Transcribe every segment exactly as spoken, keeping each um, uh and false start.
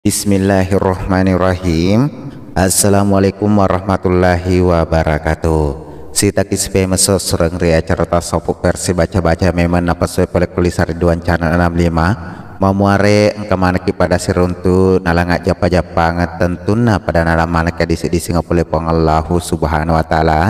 Bismillahirrahmanirrahim. Assalamualaikum warahmatullahi wabarakatuh. Sitaki sipemeso sureng ri acara tasawuf versi baca-baca memang napasue pole ku Lisari Duan Channel enam lima. Mamuare engka manekki pada siruntu nalanga jappa-jappangeng tentunna pada nalang manekki disi-disi ngapole Puang Allahu Subhanahu wa Ta'ala.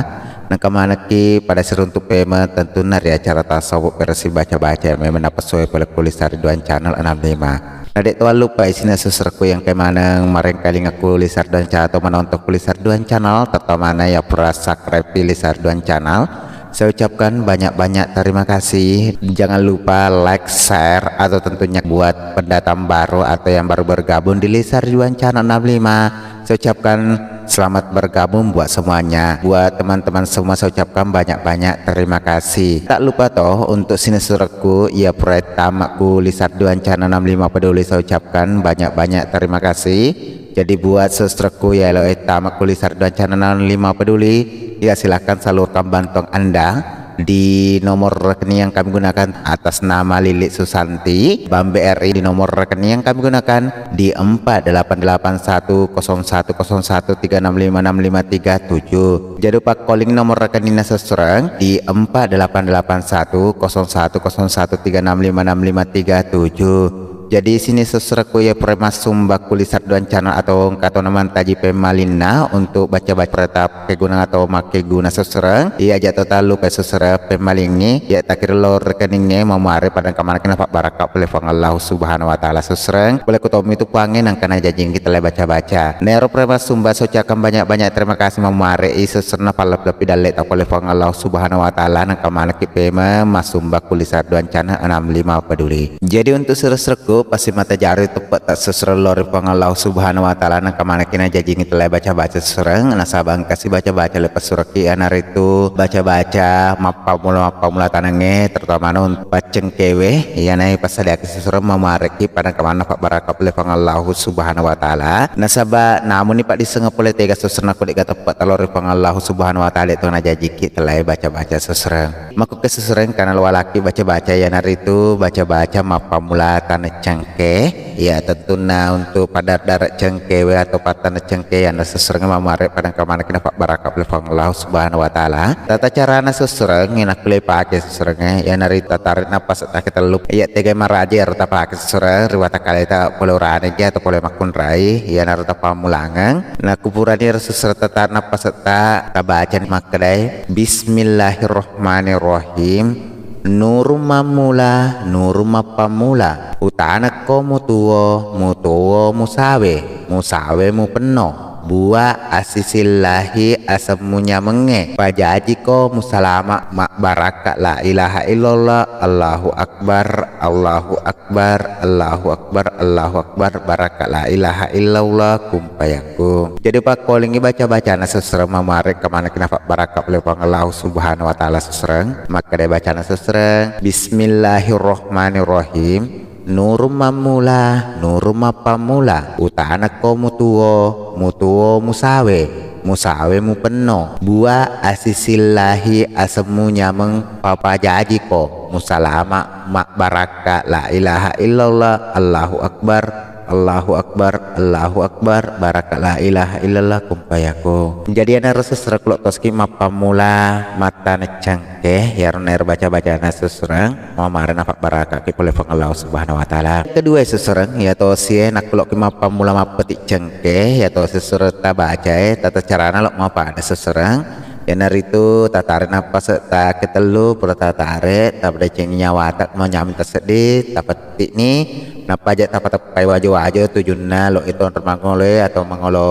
Nengka manekki pada siruntu peme tentunna ri acara tasawuf versi baca-baca memang napasue pole ku Lisari Duan Channel enam lima. Na de' to lupa isina susurekku yang ke maneng marengkalinga ku Lisari Duan Channel atau menonton ku Lisari Duan Channel, terutama na ya pura subscribe di Lisari Duan Channel. Saya ucapkan banyak-banyak terima kasih. Jangan lupa like, share, atau tentunya buat pendatang baru atau yang baru bergabung di Lisari Duan Channel enam lima. Saya ucapkan selamat bergabung buat semuanya. Buat teman-teman semua saya ucapkan banyak-banyak terima kasih. Tak lupa toh untuk sinesurekku, ya proyek tamakku Lisari Duan Channel enam lima Peduli, saya ucapkan banyak-banyak terima kasih. Jadi buat susurekku ya lo tamakku Lisari Duan Channel enam lima Peduli, ya silahkan salurkan bantuan Anda di nomor rekening yang kami gunakan atas nama Lilik Susanti, Bank BRI, di nomor rekening yang kami gunakan di empat delapan delapan satu kosong satu kosong satu tiga enam lima enam lima tiga tujuh. Jadi lupa calling nomor rekeningna susureng di empat delapan delapan satu kosong satu kosong satu tiga enam lima enam lima tiga tujuh. Jadi sini susurekku ya pura massumba ku Lisari Duan Channel atau engka tona mantaji pemmalinna untuk baca-baca pereta kegunaan atau makkeguna susureng. Iya aja total lupa susureng pemmalingngi, ya takkiri lo rekeningnge mamuare pada engka manekki napabbarakka pole Puang Allahu Subhanahu wa Ta'ala susureng. Pole ku tommi tu Puangnge nengka najajingki tellai baca-baca. Nero pura massumba, saya ucapkan banyak-banyak terima kasih mamuare i susureng napallebbi-lebbi dalle ta pole Puang Allahu Subhanahu wa Ta'ala nengka manekki peme massumba ku Lisari Duan Channel enam lima Peduli. Jadi untuk susurekku pasti mata jari teppe' tak susureng lo ri Puang Allahu Subhanahu wa Ta'ala nengka manekki najajingi tellai baca-baca susureng, nasaba engkasi baca-baca le pasurekki, iyanaritu baca-baca mappamula-mappamula tanengnge, terutama untuk paccengkewe, iyana passadiaki susureng mamuarekki pada engka maneng napabbarakka pole Puang Allahu Subhanahu wa Ta'ala. Nasaba namuni paddisseng pole tega susureng ko de'ga teppe' ta lo ri Puang Allahu Subhanahu wa Ta'ala, itu najajiki tellai baca-baca susureng. Makkuke susureng kana lo walaki baca-baca, iyanaritu baca-baca mappammula taneng cengke. Iya, tentunna untuk paddare' cengkewe atau pattaneng cengke, iyanna susureng mamuare pada engka manekki napabbarakka pole Puang Allahu Subhanahu wa Ta'ala. Tata carana susureng, nakkulle pake susureng, iyanaritu tatarik napas ta ketellu. Iya, tega maraja ero tapake susureng, ri watakkaleta pole urane gi atau pole makkunrai, iyanaro tapammulangeng. Nakku purani ero susureng tatarik napas ta, tabacani makkedae, Bismillahirrahmanirrahim. Nurung mammula, nurung mappammula. Utanekko mutuo, mutuo musawe, musawe mupenno. Bua assisillahi asemmu nyamengnge. Pajajiko musalama, mabbarakka la ilaha illallah, Allahu Akbar, Allahu Akbar, Allahu Akbar, Allahu Akbar, barakka la ilaha illallah, kumpayakku. Jadi pakkolingi baca-bacana susureng mamuare engka manekki napabbarakka pole Puang Allahu Subhanahu wa Ta'ala susureng. Makkeda bacana susureng, Bismillahirrahmanirrahim. Nurung mammula, nurung mappammula. Utanekko mutuo, mutuo musawe, musawe mupenno. Bua assisillahi asemmu nyameng, papajajiko musalama, mabbarakka la ilaha illallah, Allahu Akbar, Allahu Akbar, Allahu Akbar, barakka la ilaha illallah, kumpayakku. Jadi iyanaro susureng kulo toski mappammula mattaneng cengke, iyaro naero baca-bacana susureng, mamuare napabbarakaki pole Puang Allah Subhanahu wa Ta'ala. Kedua susureng, iya tosie nakkuloki mappammula mappetik cengke, iya tosi susureng tabacae, tata carana lo mapada susureng. Iyanaritu tatare napas ta ketellu, pura tatare, tapadeceng nyawata manyameng taseddi, tapetikni, nappa aja tapateppai wajo-wajo tujunna lo itu mangolo atau mangolo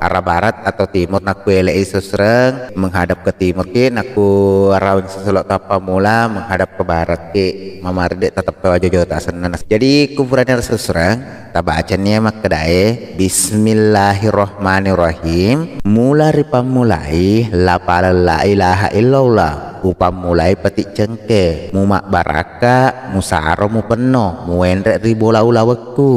arah barat atau timur nakkuelei susureng menghadap ke timur ki, nakku araweng susulok tappa mula menghadap ke barat ki, mamari de tateppai wajo-wajo tasenna. Jadi kuburannya susureng. Tabacani makkedae, Bismillahirrahmanirrahim. Mula ripammulai lapaleng la ilaha illallah, upammulai petik cengke, mumabbarakka, musaro mupenno, muwenre ri bola ulawekku,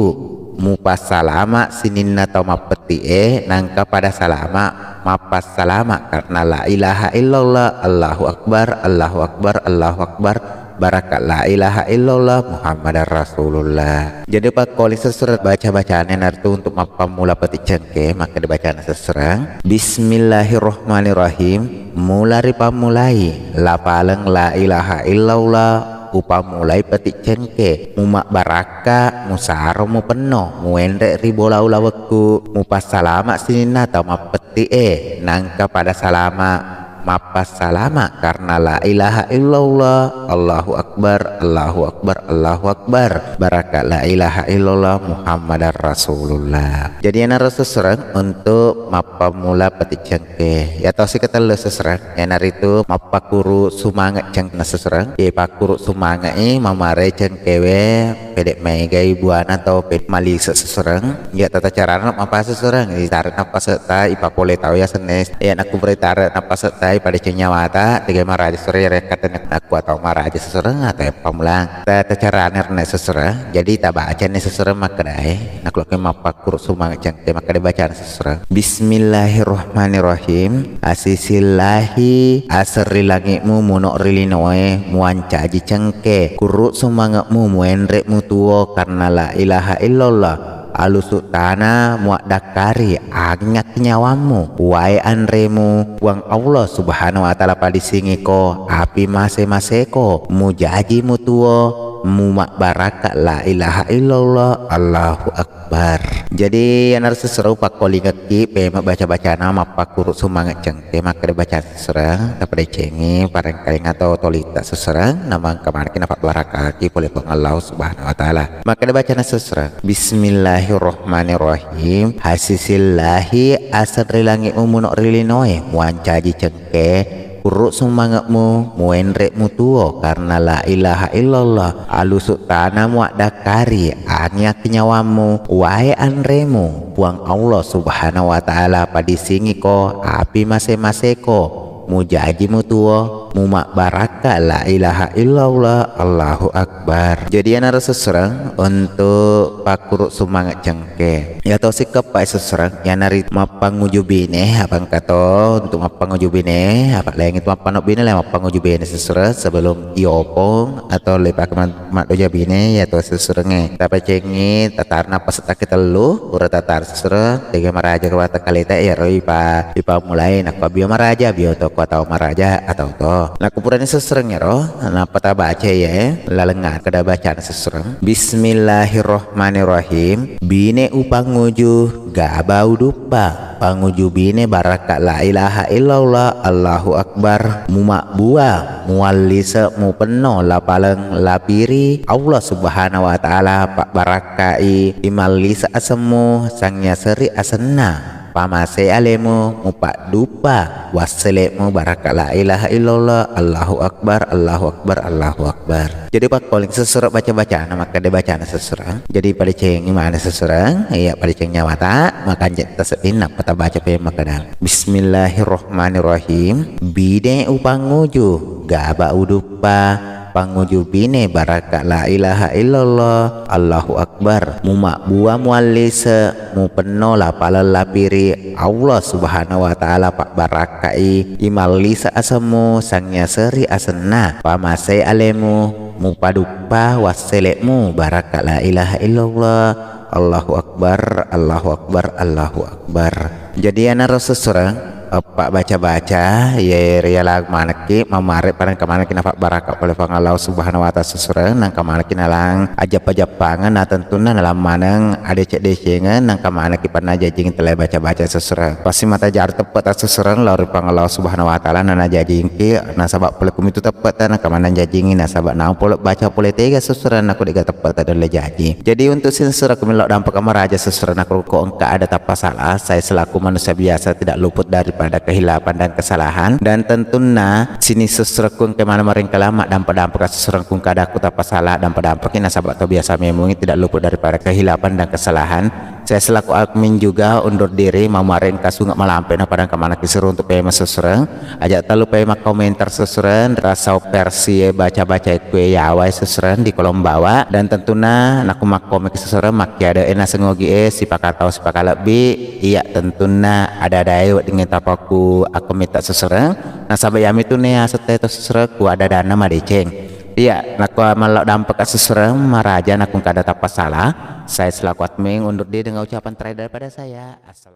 mupassalama sininna tau mappeti'e, nangka pada salama, mappassalama karena la ilaha illallah, Allahu Akbar, Allahu Akbar, Allahu Akbar, barakka la ilaha illallah Muhammadar Rasulullah. Jadi pakkoling sesereng baca-bacana iyanaritu untuk mappammula petik cengke, makkeda bacana sesereng, Bismillahirrahmanirrahim. Mula ripammulai lapaleng la ilaha illallah, upammulai petik cengke, mumabbarakka, musaro, mupenno, muenre ri bola ulawekku, mupassalama sininna tau mappetti'e, nangka pada salama, mappassalama karena la ilaha illallah, Allahu Akbar, Allahu Akbar, Allahu Akbar, barakka la ilaha illallah Muhammadar Rasulullah. Jadi iyanaro sesereng untuk mappammula petik cengke. Iya tosi ketellu sesereng, iyanaritu mappakkuru sumange cengkena sesereng. Iya pakkuru sumange'i, mamare cengkewe, pede maegai buana tau pede malise sesereng. Iya tata carana mapase sesereng, itare nappase'ta, ipapole tau yasenne. Iya nakku pura itare nappase'ta, ipadeceng nyawata, tega maraja sesereng, iya rekkatenna nakku atau maraja sesereng atau pammulang. Tata carana rena sesereng. Jadi tabacani sesereng makkedae. Nakku lokka mappakkuru sumange cengke, makkeda bacana sesereng. Bismillahirrahmanirrahim. Asisillahi aseng ri langi'mu, muno ri linoe, muancaji cengke. Kurru sumange'mu, muenre mutuo karena la ilaha illallah. Alusu tana muaddakkari, anging akkinyawammu, wae anremu, Puang Allah Subhanahu wa Ta'ala padisingiko, api mase-maseko, mujaji mutuo, mumabbarakka la ilaha illallah, Allahu Akbar. Jadi iyanaro sesereng pakkolingekki pema baca-bacana mappakkuru sumange cengke, makkeda baca sesereng, tapadecengi parengkalinga atau tolitta sesereng, namangka manekki napabbarakaki pole Puang Allah Subhanahu wa Ta'ala. Makkeda bacana sesereng, Bismillahirrahmanirrahim. Hasisillahi aseng ri langi'mu, muno ri linoe, muancaji cengke. Kurru sumange'mu, muenre mutuo karena la ilaha illallah. Alusu tana muaddakkari, anging akkinyawammu, wae anremu, Puang Allah Subhanahu wa Ta'ala padisingiko, api mase-maseko, mujaji mutuo, mumabbarakka la ilaha illallah, Allahu Akbar. Jadi iyanaro sesereng untuk pakkuru sumange cengke. Iya tosi keppa sesereng, iyanaritu mappanguju bine, apa engka to untuk mappanguju bine, apa laing itu mappanno bine, laing mappanguju bine sesereng sebelum iopong atau leipake man-, maddoja bine, iya to seserengnge. Tapacengi, tatare nappase'ta katellu, pura tatare sesereng, tega maraja kawata kaleta, iyaro ipa-, ipammulai, nakko abio maraja, abio to, ko tau maraja, atau to. Nakko purani sesereng ero, nappa tabaca iya, lalengnga keda bacana sesereng. Bismillahirrahmanirrahim. Bine upanguju, gaba uduppa. Panguju bine barakka la ilaha illallah, Allahu Akbar. Mumabbua, muallise, mupenno lapaleng lapiri Allah Subhanahu wa Ta'ala, pabbarakkai, imallise asemmu, sangyaseri asenna. Pamase alemu, mupadduppa wassele'mu, barakka la ilaha illallah, Allahu Akbar, Allahu Akbar, Allahu Akbar. Jadi pakkoling sesereng baca-bacana, makkeda bacana sesereng. Jadi padecengi maneng sesereng, iya padeceng nyawata, makanja tasedding nappa tabaca pe makkeda, Bismillahirrahmanirrahim. Bine upanguju, gaba uduppa, panguju bine barakka la ilaha illallah, Allahu Akbar. Mumabbua muallise, mupenno lapaleng lapiri Allah Subhanahu wa Ta'ala, pabbarakkai, imallise asemmu, sangyaseri asenna, pamase alemu, mupaduppa wassele'mu, barakka la ilaha illallah, Allahu Akbar, Allahu Akbar, Allahu Akbar. Jadi iyanaro sesereng, eppa baca-baca, iye riala manekki, mamare parengka manekki napabbarakka pole Puang Allah Subhanahu wa Ta'ala sesereng, nangka manekki nalang ajappa-jappangeng, na tentunna nalang maneng adeceng-decengeng, nangka manekki panna jajing tele baca-baca sesereng. Pasti mata jaru teppeta sesereng lao ri Puang Allah Subhanahu wa Ta'ala, na najajingki, nasaba pole kumitu teppeta, nangka maneng jajingi, nasaba naung pole baca pole tega sesereng, nako dega teppeta delle jaji. Jadi untuk sesereng ku melo dampaka maraja sesereng, nako ko engka ada tappa salah, saya selaku manusia biasa tidak luput daripada kehilapan dan kesalahan. Dan tentunna sining sesereng ku engka mana maringkalang madampa-dampaka sesereng ku engka ada ku tappa salah, dampa-dampaki nasaba to biasa memungi tidak luput daripada kehilapan dan kesalahan. Saya selaku admin juga undur diri, mamare engka sunge malampe na padang kamanaki seru untuk pema sesereng. Aja talupai makkomentar sesereng, rasa versi baca-baca kue yawai sesereng di kolom bawah. Dan tentunna nakku makkomeki sesereng, makkiade e naseng ogi e, sipakatau sipakalebbi, iya tentunna ada-ada e wedding tapakku akkomenta sesereng. Nasaba yami tu ne asette to sesereng ku ada-adanna madeceng. Iya, nakko mellau dampeng kasussureng maraja, nakko kada tappa salah, saya selaku admin undur diri dengan ucapan terakhir daripada saya. Assalamualaikum.